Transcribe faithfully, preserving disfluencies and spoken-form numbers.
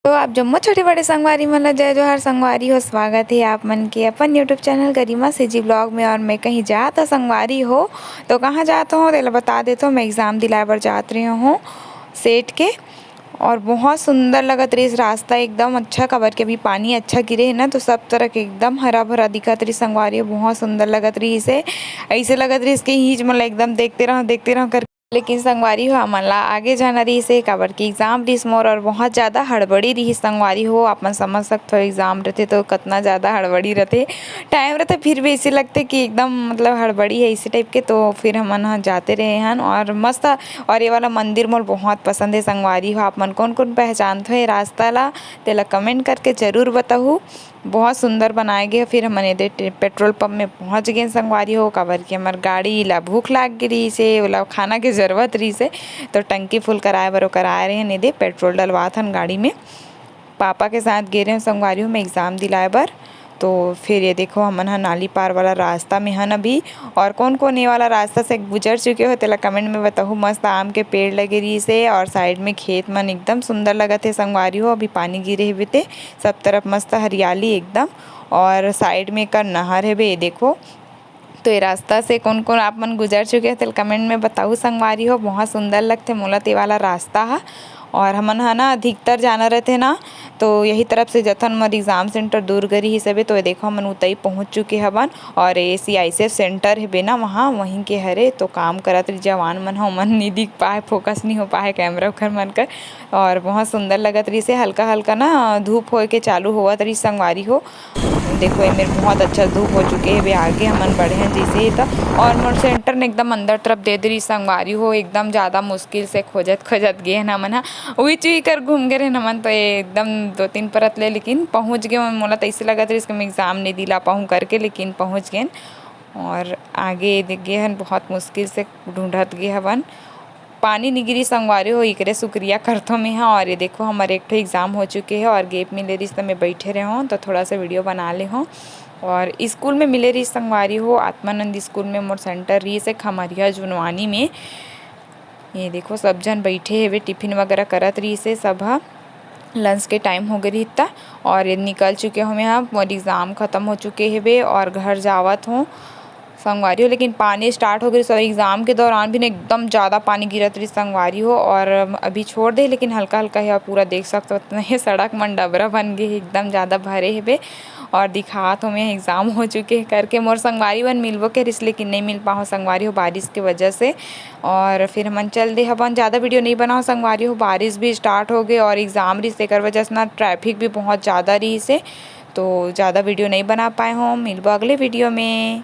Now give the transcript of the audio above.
तो आप जम्मो छोटे बड़े संगवारी मन ला जय जोहार। संगवारी हो, स्वागत हे आप मन के अपन YouTube चैनल गरिमा सीजी ब्लॉग में। और मैं कहीं जात हव संगवारी हो, तो कहाँ जात हव तेला बता देत हव। मैं एग्जाम दिलाए बर जात रहे हव सेट के, और बहुत सुंदर लगत रहिस रास्ता, एकदम अच्छा, काबर के अभी पानी अच्छा गिरे हे ना, तो सब तरफ एकदम हरा भरा दिखत रहिस संगवारी हो, बहुत सुंदर लगत रहिस हे। ऐसे लगत रहिस कि हीच मन ला एकदम देखते रहो, देखते रहो करके। लेकिन संगवारी हो, हमन ला आगे जाना रहिस हे, काबर कि एग्जाम रहिस मोर, और बहुत ज़्यादा हड़बड़ी रहिस संगवारी हो। आप मन समझ सकत हो, एग्जाम रहिथे तो कतना ज़्यादा हड़बड़ी रहिथे, टाइम रहिथे, फिर भी ऐसे लगथे कि एकदम, मतलब, हड़बड़ी हे इसी टाइप के। तो फिर हमन ह जाते रहे हन, और मस्त। और ये वाला मंदिर मोर बहुत पसंद हे संगवारी हो। आप मन कौन कौन पहचानत हो ये रास्ता ला, तेला कमेंट करके जरूर बताहू। बहुत सुंदर बनाए गे। फिर हमन एदे टे-, पेट्रोल पंप में पहुंच गेन संगवारी हो, काबर कि हमर गाड़ी ला भूख लाग गे रहिस हे, ओला खाना के जरूरत रहिस हे, तो टंकी फुल कराए बर ओकर आए रहेन। एदे पेट्रोल डलवात हन गाड़ी में, पापा के साथ गे रहेन संगवारी हो, मैं एग्जाम दिलाए बर। तो फिर ये देखो, हमन ह नाली पार वाला रास्ता में हन अभी। और कौन कौन ये वाला रास्ता से गुजर चुके हो, तेला कमेंट में बताहू। मस्त आम के पेड़ लगे रहिस हे, और साइड में खेत मन एकदम सुंदर लगत हे संगवारी हो। अभी पानी गिरे हेबे ते सब तरफ मस्त हरियाली एकदम। और साइड में एकर नहर हेबे, ये देखो। तो ये रास्ता से कौन कौन आप मन गुजर चुके हो, तेला कमेंट में बताहू संगवारी हो। बहुत सुंदर लगथे मोला ते वाला रास्ता ह। और हमन ह ना अधिकतर जाना रहथे ना, तो यही तरफ से जथन। मोर एग्जाम सेंटर दूर गरी हिसाबे, तो ये देखो, हमन उतई पहुंच चुके हवन। और ये सीआईएसएफ सेंटर हेबे ना, वहाँ, वहीं के हरे। तो काम करत रही जवान मन ह, ओमन नी दिख पाए, फोकस नी हो पाए कैमरा उखर मन कर। और बहुत सुंदर लगत रहिस हे। हल्का हल्का ना धूप होए के चालू होवत रहिस संगवारी हो। देखो, एमेर बहुत अच्छा धूप हो चुके हे। आगे हमन बढ़े हन जैसे ही त, और मोर सेंटर ने एकदम अंदर तरफ दे दे रहिस संगवारी हो। एकदम ज़्यादा मुश्किल से खोजत खोजत गे हन हमन ह, उही चुही कर घूम गे रहेन हमन। तो ये एकदम दो तीन परत ले, लेकिन पहुँच गे। मोला तो ऐसे लगत रहिस कि मैं एग्जाम नहीं दिला पाहूँ करके, लेकिन पहुँच गेन। और आगे दे गे हन, बहुत मुश्किल से ढूंढत गे हवन। पानी नी गिरी संगवारी हो, इकरे शुक्रिया करथो मैं ह। और ये देखो, हमर एक ठो एग्जाम हो चुके हे और गैप मिले रहिस, त मैं बैठे रहे हों, तो थोड़ा सा वीडियो बना ले हों। और स्कूल में मिले रहिस संगवारी हो, आत्मानंद स्कूल में मोर सेंटर रहिस हे, खमरिया जुनवानी में। ये देखो, सब झन बैठे हेबे, टिफिन वगैरह करत रहिस हे सब ह। लंच के टाइम हो गे रहिस त, और ये निकल चुके हों मैं ह, मोर एग्जाम खत्म हो चुके हेबे और घर जावत हों संगवारी हो। लेकिन पानी स्टार्ट हो गई, सॉरी, एग्जाम के दौरान भी ना एकदम ज़्यादा पानी गिरत रहिस संगवारी हो। और अभी छोड़ दे, लेकिन हल्का हल्का हे, आप पूरा देख सकते हो, उतना ही सड़क मन डबरा बन गए हे, एकदम ज़्यादा भरे हेबे। और दिखात हों मैं, एग्जाम हो चुके हे करके। मोर संगवारी मन मिलबो के रहिस, लेकिन नहीं मिल पाहो संगवारी हो, बारिश के वजह से। और फिर हमन चल दे हवन, ज़्यादा वीडियो नहीं बनाओ संगवारी हो, बारिश भी स्टार्ट हो गए और एग्जाम रहिस, तेकर वजह से ना ट्रैफिक भी बहुत ज़्यादा रहिस हे, तो ज़्यादा वीडियो नहीं बना पाए हों। मिलबो अगले वीडियो में।